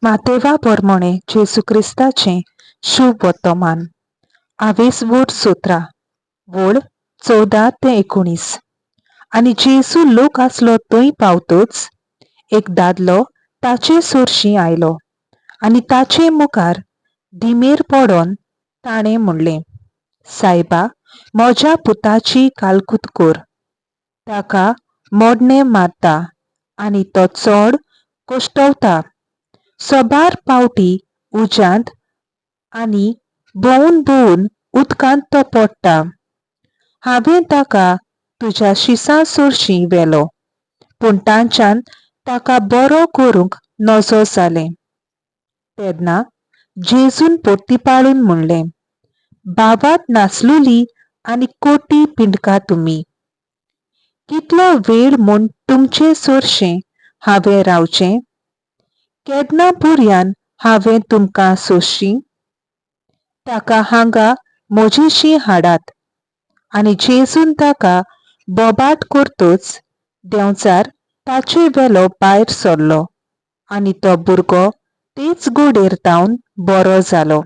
मातेवा पोरमोणे जेजू क्रिस्ताचें शुभ वर्तमान. आवेसवोर सोत्रा, वोळ 14 ते 19. आनी जेजू लोक आसलो थंय पावतच एक दादलो ताचे सरशीं आयलो आनी ताचे मुखार दिमेर पडोन ताणें म्हणलें, सायबा, म्हज्या पुताची कालकूत कर. ताका मोडणें मारता आनी तो चड कश्टवता. सबार पावटी उज्यांत आनी भोंवून भोंवून उदकांत तो पडटा. हांवें ताका तुज्या शिसां सरशीं व्हेलो, पूण तांच्यान ताका बरो करूंक नजो जालें. तेन्ना जेजून परतीपाळून म्हणलें, भावात नासलोली आनी कोटी पिंडका तुमी. कितलो वेळ म्हूण तुमचे सरशें हांवें रावचें? केन्ना पुर्यान हांवें तुमकां सोंसची? ताका हांगा म्हजेशी हाडात. आनी जेजून ताका बोबाट करतच देंवचार ताचे वेलो भायर सरलो आनी तो भुरगो तेच गोडेर तावन बरो जालो.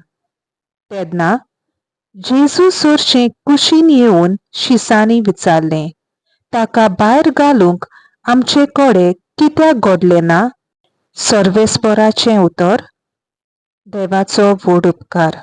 तेन्ना जेजू सरशें कुशीन येवन शिसांनी विचारलें, ताका भायर घालूंक आमचे कडेन कित्याक घडलें ना? सर्वेस्पराचें उतर. देवाचो व्हड उपकार.